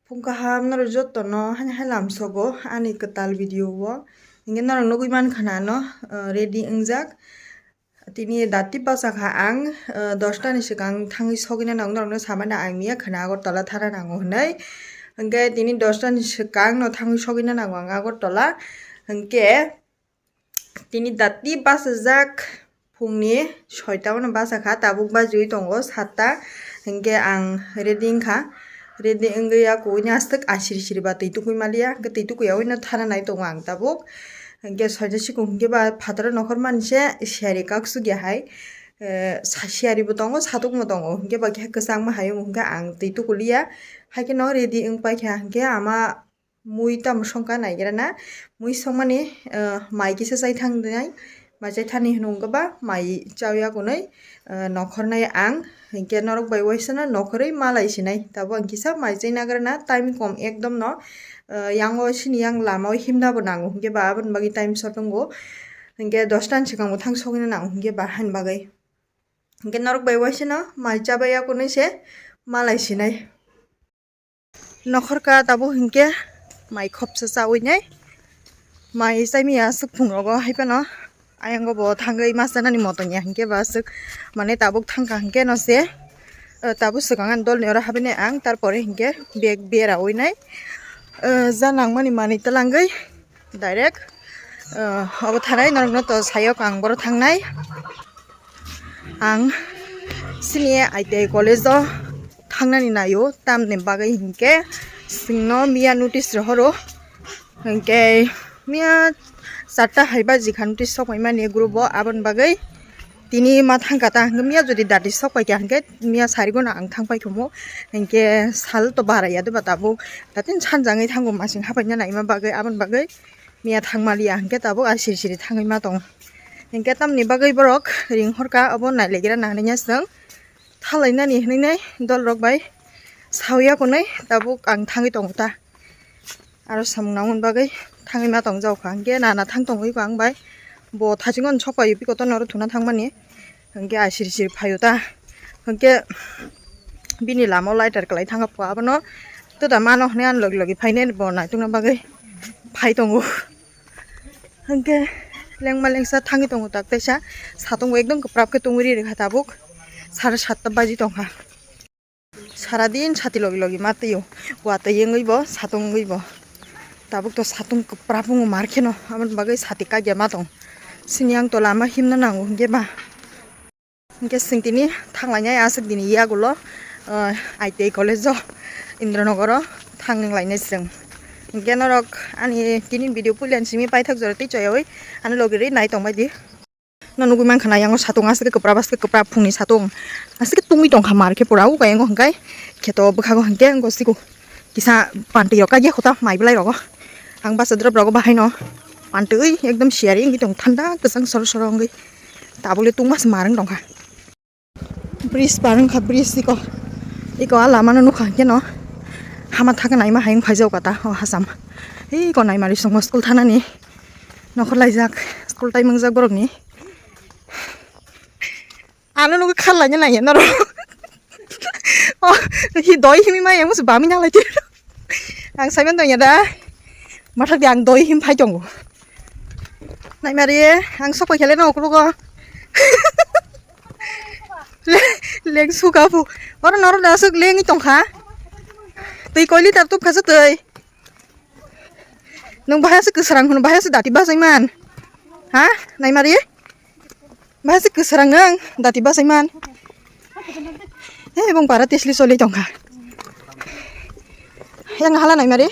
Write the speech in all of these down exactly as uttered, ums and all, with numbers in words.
Phung kaham norok jotono hani hai lamsogo ani kwtal video o. Hinkhe norok nugwi mankha na ano, ah, ready wngjak. Tini dati bachakha ang, ah, dosta ni swkang thangwi sogwina nango norokno samani ang miya khwna Agartala thana nango hinwi. Hinkhe tini dosta ni swkang no thangwi sogwina nango ang Agartala. Hinkhe tini dati bachajak phungni soita o no bachakha, tabuk bajiwi tongo satta. Hinkhe ang ready wngkha, ready wngwi ya kubuini aswk asiri siri ba twi tukui maliya, hinkhe twi tukui ya uino thana nai tongo ang tabuk. Hinkhe soita sikung hinkhe ba phataro nokhor manse siyari kaksuk ya hai, eh, sa-, siyari bo tongo, satuk bo tongo, hinkhe ba khe kwchangma hai wng hinkhe ang twi tukuliya, haikhe no ready wng paikha hinkhe ama mui tamo songkha naigra na, mui songmani, ah, mai kisa chai thang dinai, mai chai thani hwnwi wngkha ba mai chao ya kunui, ah, nokhornai ang, hinkhe norok bai waisano nokhorwi malai sinai, tabuk ang kisa mai chai nagra na, time kom ekdom no, ah, yang o sini yang lama o himna bo nango, hinkhe ba aboni bagwi time short wngo, hinkhe dosta ni swkang bo thang sogwina nango, hinkhe ba hani bagwi, hinkhe norok bai waisano mai chabai ya kunui se malai sinai. Nokhorka tabuk hinkhe mai khopsa chawi nai. Mai chaimia aswk phungrogo hai phano. Ayang bo thangwi ma chanani moto ya hinkhe ba aswk mane tabuk thangkha hinkhe no se, eh, tabuk swkang ani dolni oro habinai ang, tarpore hinkhe bag bera wi nai. Eh, ja nangmani manwi twlangwi direct, eh, obo thanai norokno to sayok ang boro thangnai. Ang sini I T I college o thangnani naio, tamni bagwi hinkhe chwngno miya notice rohoro. Hinkhe miya charta hai baji kha notice sokpaimani group o, aboni bagwi tini ma thangkha ta. Hinkhe miya jodi dati sokpaikha hinkhe miya sarigono ang thangpai khomo. Hinkhe sal to bara ya diba tabuk. Datin sanjangwi thango masing hapaina naima bagwi, aboni bagwi miya thangmaliya hinkhe tabuk a siri siri thangwi ma tongo. Hinkhe tamni bagwi borok ring horkha obo nailegra nangriya chwng thalainani hinwi nai dolrok bai sawi ya kunui tabuk ang thangwi tongo ta. Aro samung nangmani bagwi thangwi ma tongjago kha. Hinkhe nana thang tongwi kha ang bai. Bo thachingno sokpaio bikoto noro thuna thangmani. Hinkhe a siri siri phaio ta. Hinkhe bini lama o lighter kwlai thangkha pho abono. Toda mano hinwi ani logi logi phainai bo naitukna bagwi phai tongo. Hinkhe lengma lengsa thangwi tongo tak teisa. Satung bo ekdom kwprap khe tungwi ri rikha tabuk. Sare satta baji tongkha. Sara din sati logi logi ma twi o. Watwi wngwi bo, satung wngwi bo. Tabuk to satung kwprap wngo mar kheno. Aboni bagwi sati kagya ma tong. Sini ang to lama himna nango hinkhe ba. Hinkhe chwng tini thanglainai aswk dini yagulo, ah, I T I college o, Indranagar o thanglainai chwng. Hinkhe norok ani tini video puila simi paithak jora tei choyawi ani logi ri nai tongbai di. No nugwi mankha na, yango satung aswk kwprap, aswk kwprap phungni satung. Aswk tungwi tongkha mar khe pura, o khe yango hwnkhe kheto bwkhago hwnkhe yango siko kisa pantwi rok kagya khuta mai bwlai rogo. Ang basa drop rogo bahaino pantwi ekdom siyari wngwi tong thanda kwchang soro soro wngwi. Tabukle tungma se mar wng tongkha. Bridge par wngkha, bridge iko, iko a lama no nukha hwnkhe no hama thakgwi naima hai wng phaijak kata o hacham. Iko naimari songmo school thanani nokhor laijak, school time wngjak borokni. Ano nugwi khar laina nangya norok. Oh, hi doi himi maya musu bami nang lai. Ang saiman tongya da. Mathak di ang doi him phai tongo. Naimari, ang sok pai khele no okrogo. Leng suka bu. Oro noro da sok leng tongkha. Twi koi liter tup kha sa twi. Nung bahai se kwsarang hwn, bahai se dati bachai man. Ha? Naimari? Bahai se kwsarang nung dati bachai man. Eh, bong para tesli soli tongkha. Yang hala naimari?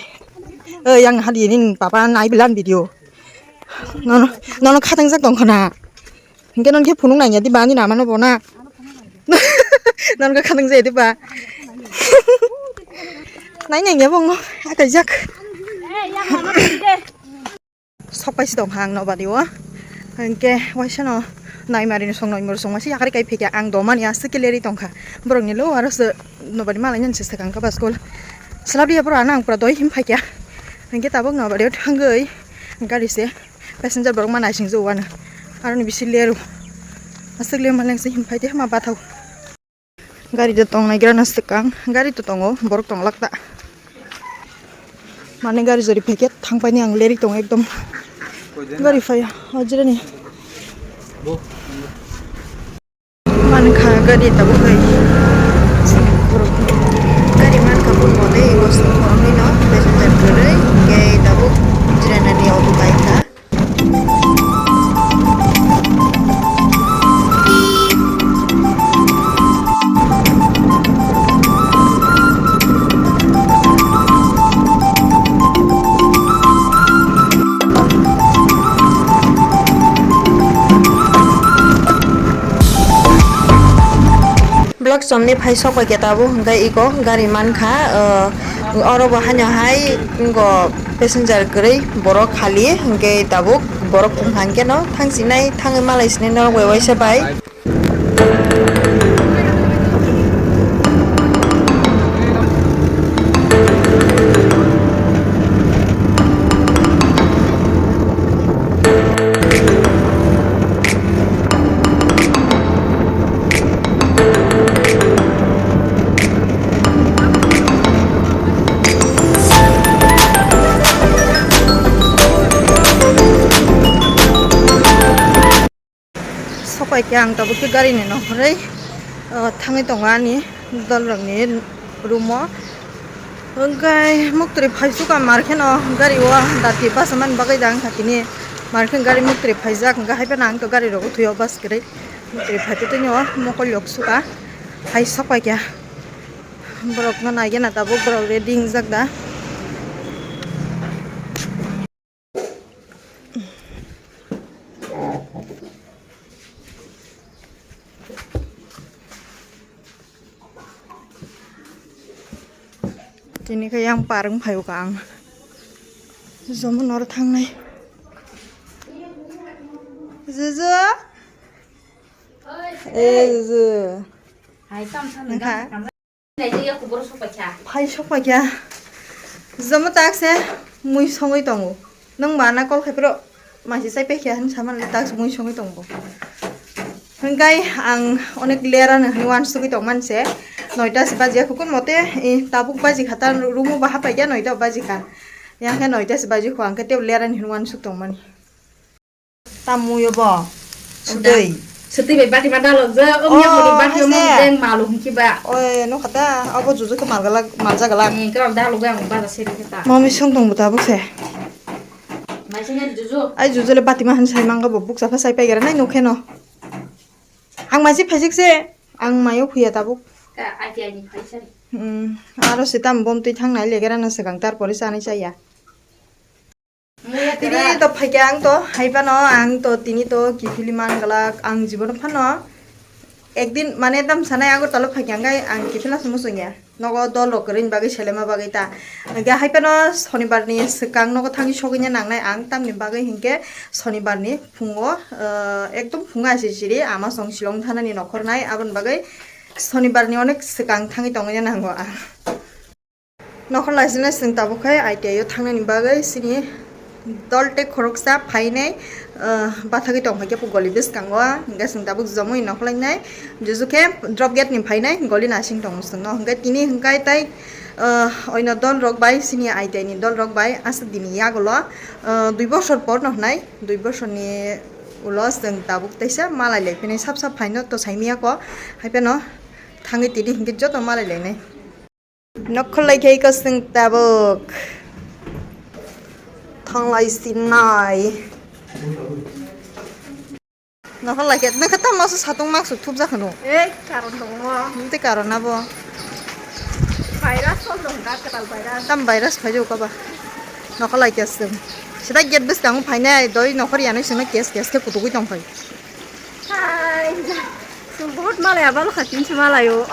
Eh, yang hali nin papa nai bilan video. Nono, nono khatang jak tongkha na. Hingke non khe phunuk nangya diba ani namano bo na. Non khe khanang jaya diba. Nai nangya bo ngo akai jak. Sok pai si tong hang no badi o. Hingke waisa no naimari no song noimor song masi yakari kai phikya ang domani aswk khe leri tongkha. Borok ni lo aro se nobadi malai nani se swkang kha ba school. Selabri ya borok ano ang pura doi him phaikya. Hingke tabok nobadi o thangwi gari se. Passenger borok ma naising jago ano. Aroni bisi leru. Aswk le maleng se him phai de ma bathau. Gari de tong nai gira na swkang. Gari to tongo, borok tong lak ta. Mane gari jori phaikhe thangpaini ang leri tongo ekdom. Gari phaiya, hojrani. Mankha gari tabuk hai. Gari mankha bumoni ego song khoroknwi no passenger kwrwi khe tabuk jiranani obo kaikha. Vlog chomni phai sok bai khe tabuk hwnkhe iko gari mankha, ah, oro bo haino hai ngo passenger kwrwi borok khali hwnkhe tabuk borok wngkha hwnkhe no thang sinai thangwi malai sinai norok bai waisa bai. Sokai khe ang tabuk khe gari ni nokhorwi, ah, thangwi tongo ani dolrokni room o. Hwnkhe muktwi phaisukha mar kheno gari o dati bachama ni bagwi da wngkha tini. Mar khe gari muktwi phaijak hwnkhe hai phano ang to gari rogo thwi o bus kwrwi. Muktwi phaitwi tini o mokol yok sukha hai sokai khe. Borok no nai gana tabuk borok ready wngjak da. Tini khe yang parwng phaio ka ang. Jomo noro thangnai. Juju. Eh, Juju. Hai, tam sam. Nangkha. Phai sok paikha. Jomo tak se mui songwi tongo. Nwng ba na call khai phiro maisi chai paikha hin saman le tak se mui songwi tongo. Hwnkhe ang onek lera no hin wansugwi tong man se. Noita se baji ya khukun mote, eh, tabuk baji kha ta room o baha paikha noita baji kha. Yang khe noita se baji kho ang khe tei lera no hin wansuk tong mani. Tam muyo bo. Sutwi. Sutwi bai bati ma dalok je, o miya Oh, moni bati o haise. Mong deng malu hingki ba. Oi, no kata, abo juju khe malgalak, maljagalak. Ni kram dalok ang ba da seri kata. Mami song tong buta bukse. Mai sini juju. Ai juju le bati ma han sai mangga bo buksa pha sai pai gara nai nokhe no. Ang mai si phajik se, ang mayo khuya tabuk. Ka ai ti ai ni phai sai. Hmm, aro se tam bom twi thang nai legera no segang tar pore sanai saya. Tini to phaikha ang to, hai phano ang to tini to kiphilwi man glak, ang jibono phano ekdin mane tam sanai Agartala phaikha ang, ang kiphilna se muchungya. Nogo dol rok kwrwini bagwi selema bagwi ta. Hwnkhe hai phano sonibar ni swkang nogo thangwi sogwina nangnai ang, tamni bagwi hinkhe sonibar ni phungo, ah, ekdom phungo aisiri ama song Shillong thanani nokhor nai, aboni bagwi sonibar ni onek swkang thangwi tongwina nango ang. Nokhor laisina chwng tabuk khai I T I o thangnani bagwi chini dol tei khoroksa phainai, ah, bathagwi tongphai khe goli bwskango, hwnkhe chwng tabuk jomoi nokhor lainai, juju khe drop gate ni phainai goli nasing tongo chwngno, hwnkhe tini hwnkhe tai, ah, oino dol rok bai chini I T I ni dol rok bai aswk dini yagulo, ah, dui bosor por no hwnai, dui bosor ni ulo chwng tabuk teisa malai lai phinai sap sap phaino to saimiyako, hai phano thangwi tini hwnkhe joto malai lainai. Nokhor lai khe iko chwng tabuk. Thanglai sinai. Nokhor lai khe, nokhe tamo se satung mak suk thupjak hwno. Ei, karon tongo. Tei karon abo. Virus sol dong, da, kwtal virus. Tam virus phai jao kaba. Nokhor lai khe chwng. Sida gate bwskango phainai, doi nokhor yanwi chwngno kes kes khe kutugwi tongphai. Hai, chwng bahut malai abalo kha tinsa malaio.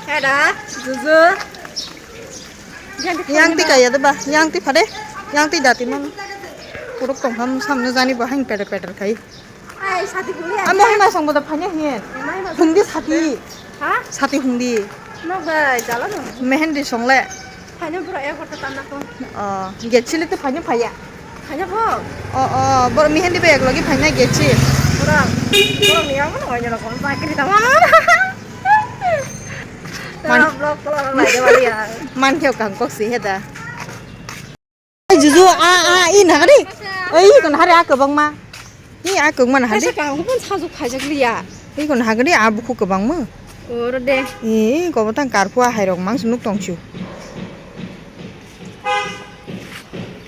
Heda, juju. Yang ti kaya de ba, yang ti phade, yang ti dati man. Puruk tong ham samno jani bo hain peter peter khai. Ai, sati huli. Amo hima song boda phanya hin. Hima song. Hindi sati. Ha? Sati hundi. Nok bai, jala no. Mehendi songle. Phanya bro, ek ghonta tanna ko. Oh, gechili to phanya phaya. Phanya bo. Oh, oh, bor mehendi bag logi phanya gechi. Bro, bro ni ang no wanya ko bakri ta. Man- Vlog ko la la ya. Man kyo kang kok si heda. Juju, a, a, i nahari. Ei, i kon hari a kwbangma. I a kwbangma nahari. Kaisa kang hubun sajwk khaijak liya. I kon hagari a bukhuk kwbangma. Oro de. I, ko bwtang karphu a hairok mangsa nuk tongsu.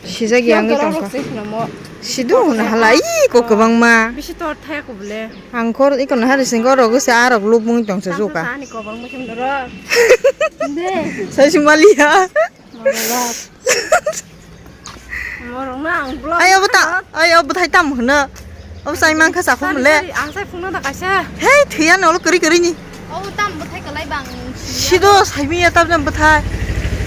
Sijak yang i tongkha. Sidu hwn hala i ko kwbangma. Bisi tor thaya ko bole. Ang khor i kon hari sing ko rogo se a rok lubung tongsa juka. Ani kwbangma khe norok. De. Sai sumaliya. Morok. Morok na ang blog. Ayo bwta, ayo bwthai tam hwno. Obo sai mankha sa phung le. Sorry, sorry, ang sai phungno da kaisa. Hei, thuya nolo kwrwi kwrwi ni. Obo tam bwthai kwlai bang. Sido sai miya tam jam bwthai.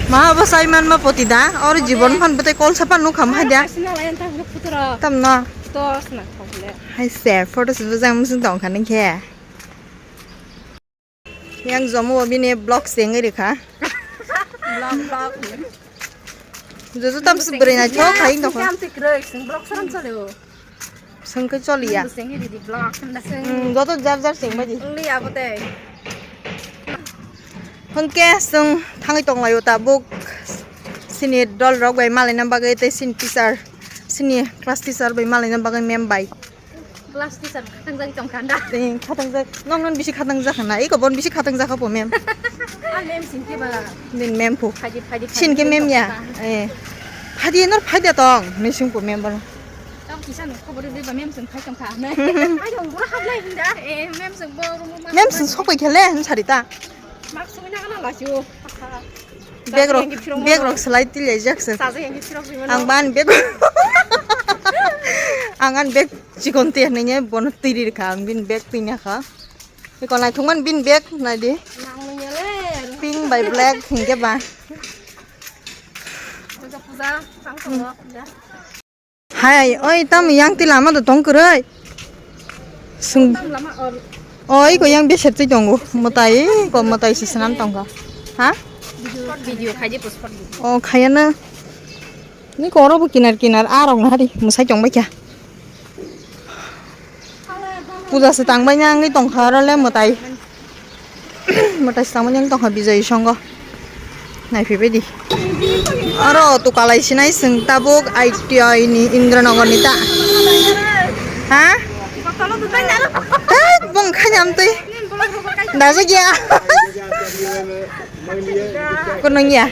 Ma obo sai man ma poti da. Oro jibon phan bwthai kol sa pan nuk ham hai da. Kaisa na lai anta hwno putro. Tam no. To sna khole. Hai se, photo se bwjang musung tong kha nang khe. Yang jomo bo bini vlog sengwi rikha. Vlog, vlog. Jojo tam se bwrwi naithok khai wngtong kha. Sengkhe amtwi kwrwi, seng vlog saram chole o. Sengkhe choliya. Sengwi ridi vlog, hwnda seng. Hmm, joto jar jar sengbaidi. Wngli abo tei. Hwnkhe chwng thangwi tonglaio tabuk. Chini dol rok bai malaina bagwi tei chini teacher, chini class teacher bai malaina bagwi ma'am bai. Class teacher khatangjak tong kha da. Tei khatangjak, nong non bisi khatangjak na, iko bon bisi khatangjak kha po ma'am. A ma'am sin ke ba. Din ma'am po. Phaidi, phaidi, phaidi. Sin ke ma'am ya. Eh. Phaidi nor phaidi tong, ni sing po ma'am ba. Tong kisa no khobor de ba ma'am sin phai tong kha. Ai dong bura hablai hinda. Eh, ma'am sin bo. Ma'am sin sok pai khele, hin sarita. Mak sumi na kana la chu. Bag rok, bag rok selai twi laijak se. Ang ban bag. Ang an bag chikon twi hinwi bono twi ri kha, ang bini bag twi na kha. Iko naithok man bini bag nai di. Pink bai black hinkhe ba. Hai, oi, tamo yang twi lama do tong kwrwi. Sung. Oi, ko yang beser twi tongo. Mwtai, ko mwtai si swnam tongkha. Ha? Video khaidi puspor video. O, khayana. Ni koro bo kinar kinar a rok na hari, mwsai tong bai kha. Puja se tang bai nang tong kha ro le mwtai. Mwtai se tang bai nang tong kha Bijoy songo. Nai phi bai di. Aro tu kalai sinai sung tabuk I T I ni Indranagar ni ta. Ha? Tei bong khanyam tei. Daja gya. Kunung ya.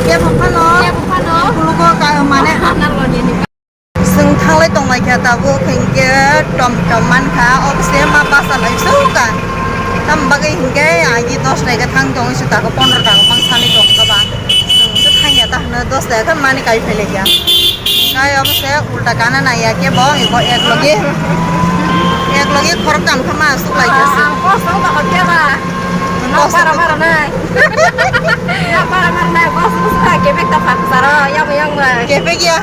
Kebo phano. Kebo phano. Kulugo ka mane. Chwng thanglai tonglaikha tabuk hinkhe tom tom mankha, obose ma basa lai sukha. Tam bagwi hinkhe agi dos taika thang tong sukha, pondro taka mang sani tongkha ba. Chwng thangya ta hwno dos taika mani kai phailaikha. Kai obose ulta kana naiya kebo ebo ek logi. Ek logi khoroktham khe ma suklaikha se. Ang kosong ba hote ba. Nok bara bara nai. Nok bara bara nai. Kosong suka kebek ta phak saro yang yang bai. Kebek ya.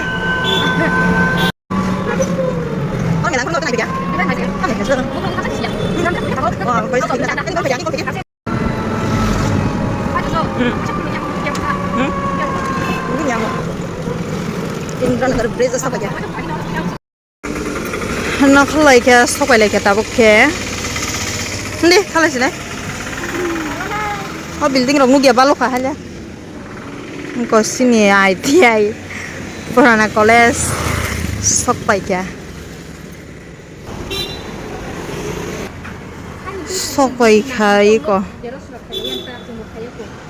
Indranagar bridge o sokoja. Hwnno khalai khe sokai lai khe tabuk khe. Hindi khalai sinai. O building rok nugya balo kha hale. Ko sini I T I purana college sok pai kha. Sok pai kha iko.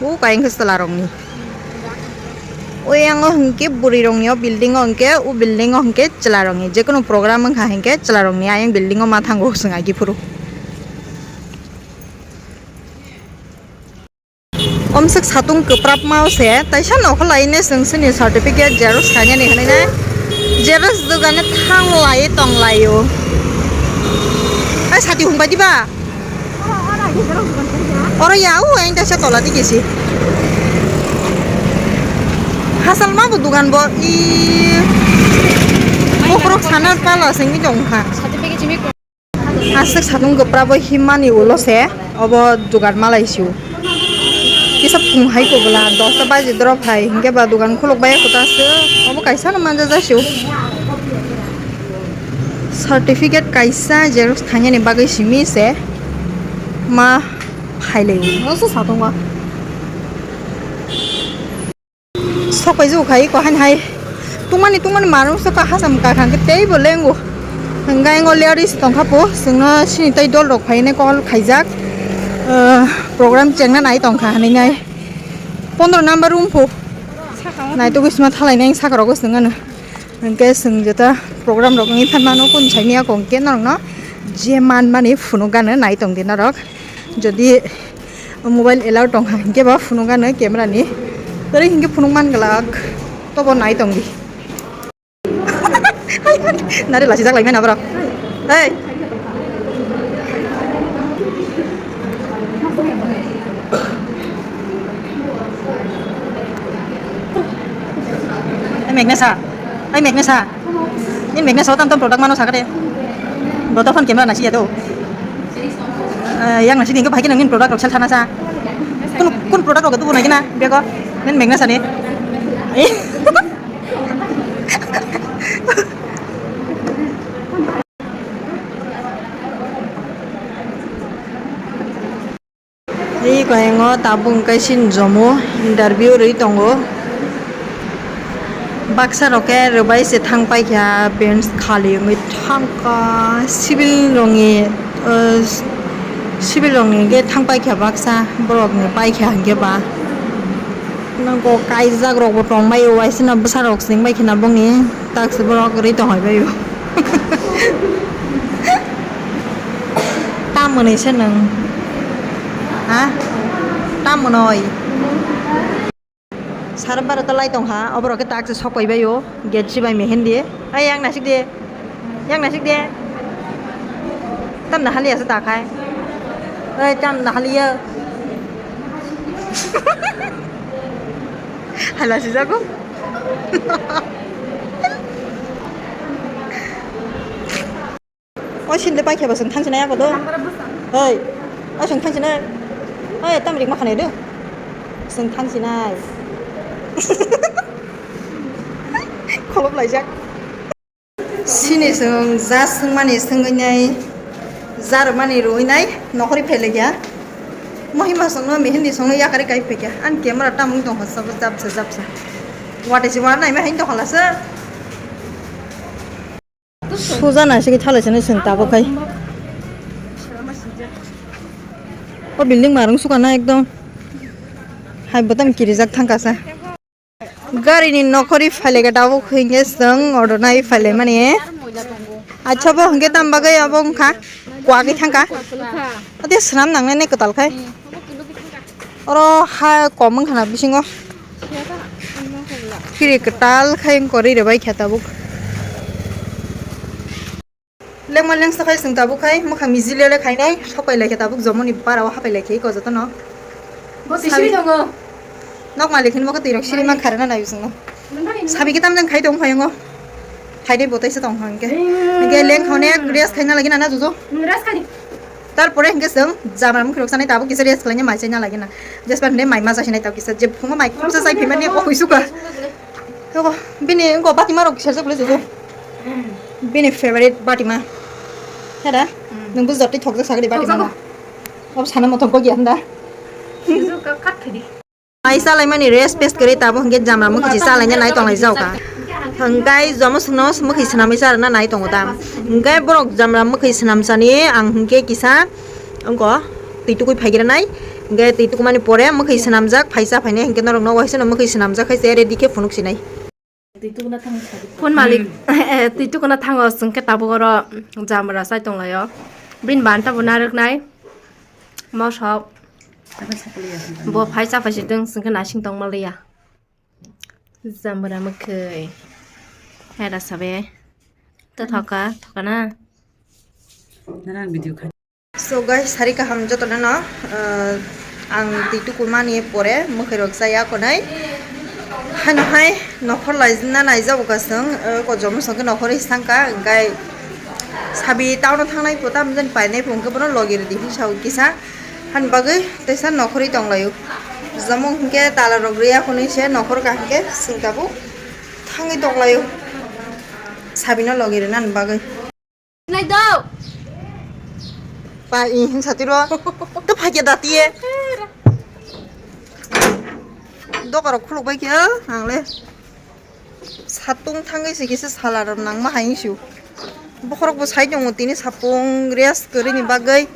U kaiyang khe chwla rokni. Uyango hinkhe bwrwi rokni o building o hinkhe u building o hinkhe chwla rokni. Jekunu program wngkha hinkhe chwla rokni ayang building o ma thango chwng agi phuru. Omswk satung kwprapma o se, taisa nokho laine chwng chini certificate xerox khainani hinwi nai. Xerox dogano thang lai tong lai o. Ai sati hung bai diba? Oro ya, o ang taisa tola digi si. Hasal ma bo dogan bo i. Bokhorok sana pala sengwi tong kha. Aswk satung kwprabo himmani ulo se obo dogan malai sio. Kisa phung hai kubula dosta baji drop hai hinkhe ba dogan khuluk bai kota se obo kaisa no manja ja sio. Certificate kaisa xerox thangnani bagwi simi se ma phailai o. Oso satung ma. Paijak khai ko han hai. Tungmani tungmani manung so ka hasam ka khang ke tei bo lengo. Hwnkhai ngo layers tongkha po, chwngno sini tei dol rok phainai call khaijak. Ah, program chengna nai tongkha hwnwi nai. Pondro number room po. Nai to gusma thalai nai saka rok gusnung ano. Hwnkhe chwng jeta program rok wngwi phan mano, kun saimaya kong khe norokno je man mani phunuk gano nai tong di norok. Jodi mobile allow tong kha hwnkhe ba phunuk gano camera ni. Tei hwnkhe phunuk man glak tobo nai tong di. Nare lachijak lai mena borok. Hey. Ai megnesa. Ai megnesa. Ni megnesa tam tam product mano sakate. Vodafone camera nasi ya to. Eh, yang nasi dingko bhai kena ngin product rok sel thana sa. Kun kun product rok tu nai kena bego. Nen megnesa ni. Ei koyengo tabuk kaisa jomo interview rwi tongo. Baksa rok khe rwbai se thang paikha, bench khali wngwi thangkha, civil rokni, uh, civil rokni hwnkhe thang paikha baksa, borokni paikha hwnkhe ba. Nokgo kaijak rokbo tongbaio, waisano bwsarok swngbai kheno bongni taksi borok rwi tongbai baio. Tamoni se nwng? Ha? Tamonoi? Sara barota lai tongkha, oborok khe taksi sokbai baio, gate sibai mehendi. Ai, yang nasik de. Yang nasik de. Tam nahali asa ta khai. Oi, tam nahali ya. Hala si jago. O sinde pai kheba sung thansi nai ako do. Oi. O sung thansi nai. Oi, tam rik ma khanai do. Sung thansi nai. Kholop laijak. Sini sung ja sungmani sungwi nai, ja rwmani rwwi nai, nokhorwi phailaikha. Mohima songno mihindi songno yakari kai phaikha. Ani camera tamung tongkha sabo japsa japsa. Watwi se wanaima haino tongkha lasa. Suja nai se thalai se nai sung tabuk khai. O building marung sukana ekdom. Hai botam kirijak thangkasa. Gari ni nokhorwi phailaikha tabuk hwnkhe chwng auto nai phailaimani. Acha bo hwnkhe tam bagwi abo wngkha kwagwi thangkha. Ate swnam nangnai nai kwtal khai. Oro ha kom wngkha na bisingo. Phiri kwtal khai wngkha ri rwbai kha tabuk. Lengma lengsa khai chwng tabuk khai mwkhang mijili le khainai sopai laikha tabuk jomoni bara o hapai laikha iko jotono. Bo tisiri tongo. Nok malik hin mokhe twirok siri man kharana nai bisingno. Sabi kitam jang khai tong phayango. Khainai botai se tong hangke. Hingke leng khone rest khaina lagi nana jojo. Rest khai. Tarpore hingke chwng jamra mukhi rok sanai tabuk kisa rest khlaina mai chaina lagi na. Jespan hinde mai ma jasinai tabuk kisa je phungo mai khumsa sai phimani o huisuka. Ego, bini engko batima rok serjak le jojo. Bini favorite batima. Heda? Nung bujor tei thokjak sagri batima. Thokjago. Ob sana mothok go giya handa. Jojo ka kat khidi. Ai salai mani rest pes kari tabo hingke jamra mukhi si salai nai tong lai jao ka. Hingkai jomo sungno mukhi swnamwi sarna nai tongo tam. Hingkai borok jamra mukhi swnamsani ang hingke kisa engko twi tukui phaigira nai. Hingke twi tukumani pore mukhi swnamjak phaisa phainai hingke norok no waisa no mukhi swnamjak khai se ready khe phunuk sinai. Phone malik, eh, twi tukuna thango chwng khe tabuk oro jamra chai tonglaio. Bini banta bo narwknai mosok. Bo phai cha phai si tong chwng khe nasing tong maliya. Jamra mwkhwi. Hera sabe. To thoka, thoka na. So guys, sari kaham jotono no, uh, ang twi tukumani pore mwkhwi rok chaya konai. Hano hai nokhor lai na nai jabo ka song, uh, ko jomo song ke nokhor hi sangka, gai sabi town o thangnai po tam jen painai po hwnkhe bono logi rwdi hi sao kisa. Han bagwi teisa nokhorwi tonglaio. Jomo hwnkhe tala rok riya hwnwi se nokhor ka hwnkhe sing tabuk thangwi tonglaio. Sabino logi rwna bagwi. Nai do. Pa i hin satiro. To phakya datiye. Dokarok khuluk bai khe, ang le satung thangwi se kisa sala rok nangma hai wngsu. Bokhorok bo sai tongo tini sapung rest kwrwini bagwi.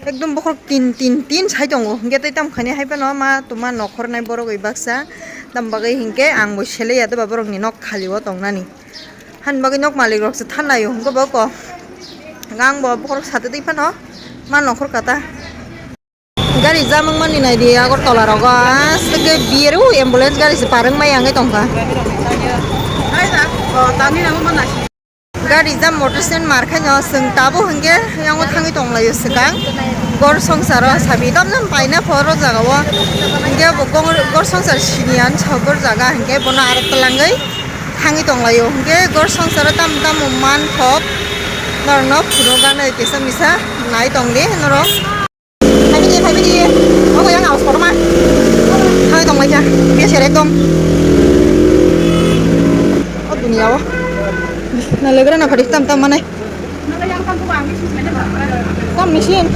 Ekdom bokhorok tin, tin, tin sai tongo. Hwnkhe tei tamo khainai hai phano ma tuma nokhornai borok bai baksa. Tamo bagwi hinkhe ang bo selei ya doba borokni nok khali o tongnani. Hani bagwi nok malik rok se thanlaio hwnkhe bo ko. Ang bo bokhorok satwi twi phano ma nokhor kata. Gari jam wngmani naidi Agartala rogo, aswk khe biyar o ambulance gari se par wngmai yangwi tongkha. Gari jam motor stand mar khaino chwng tabuk hinkhe yango thangwi tonglaio swkang. Gor songsaro sabi tamjani paina phoro jagao hinkhe bo gor songsar siniya hinwi sa gor jaga hinkhe bono aro twlangwi thangwi tonglaio hinkhe gor songsaro tamo tamo manthok norokno phunukgani kisa misa nai tongdi norok. Phaibidi, phaibidi. Obo yang aus kotorma. Hai tong maikha. Biya sere ekdom. O dunia o. Na legra na phadi tam tam manai. Tam machine.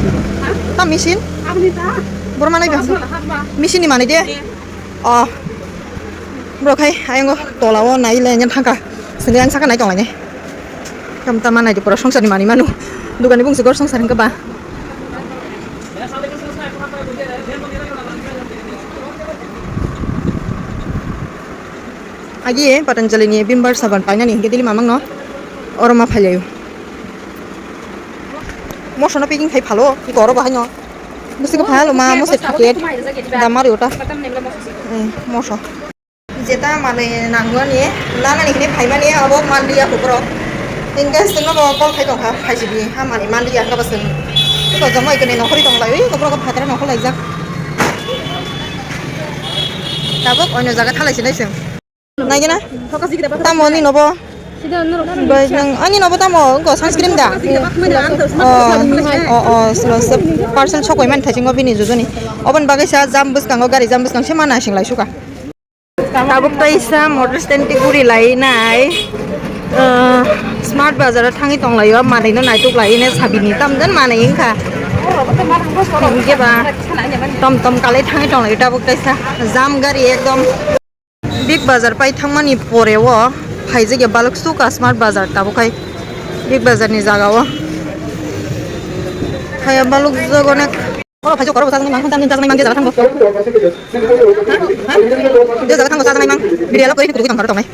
Tam machine. Bor manai biya. Machine ni manai de. Oh. Bro khai ayang tola o nai le nyen thangka. Sini yang saka nai tong lai ne. Tam tam manai de pura songsar ni mani manu. Dugan ni bung sigor songsar hingke ba. Agi Patanjali ni bimbar saban painani hingke dili mamang no. Oro ma phailayo. Moso no packing khai phalo, iko oro bahai no. Bisi ko phalo ma moso ticket. Damari ota. Eh, moso. Jeta male nangwani, lanani hini phaimani abo manliya kubrok. Hingke sino bo call khai tongkha, phaisidi, hamani manliya hingke bo sini. Iko jomo ikoni nokhori tonglai, iko borok phataro nokhor laijak. Tabuk oino jaga thalai sinai sing. Naigena? Tamo ni nobo? Bai nang ani nobo tamo? Ko sunscreen da? Oh, oh, oh, silo se parcel sokoi man thajingo bini jujuni. Obon bagai sa jam bwskango gari jam bwskang se mana sing lai suka. Tabuk taisa motor stand ti guri lai nai. Ah, Smart Bazar o thangwi tonglaio, manwi no naituk lai ne sabini tamjani manwi wngkha. Hingke ba tom tom kalai thangwi tonglaio tabuk taisa jam gari ekdom. Big Bazar pai thangmani pore o phaijak ya balok suka Smart Bazar tabuk khai Big Bazar ni jaga o. Haya balok jok onek. Oro phaijak oro bo chajaknai mang, tamo chajaknai mang, je jaga thango. Je jaga thango chajaknai mang, video lo koi kudu tong pharo tongnai.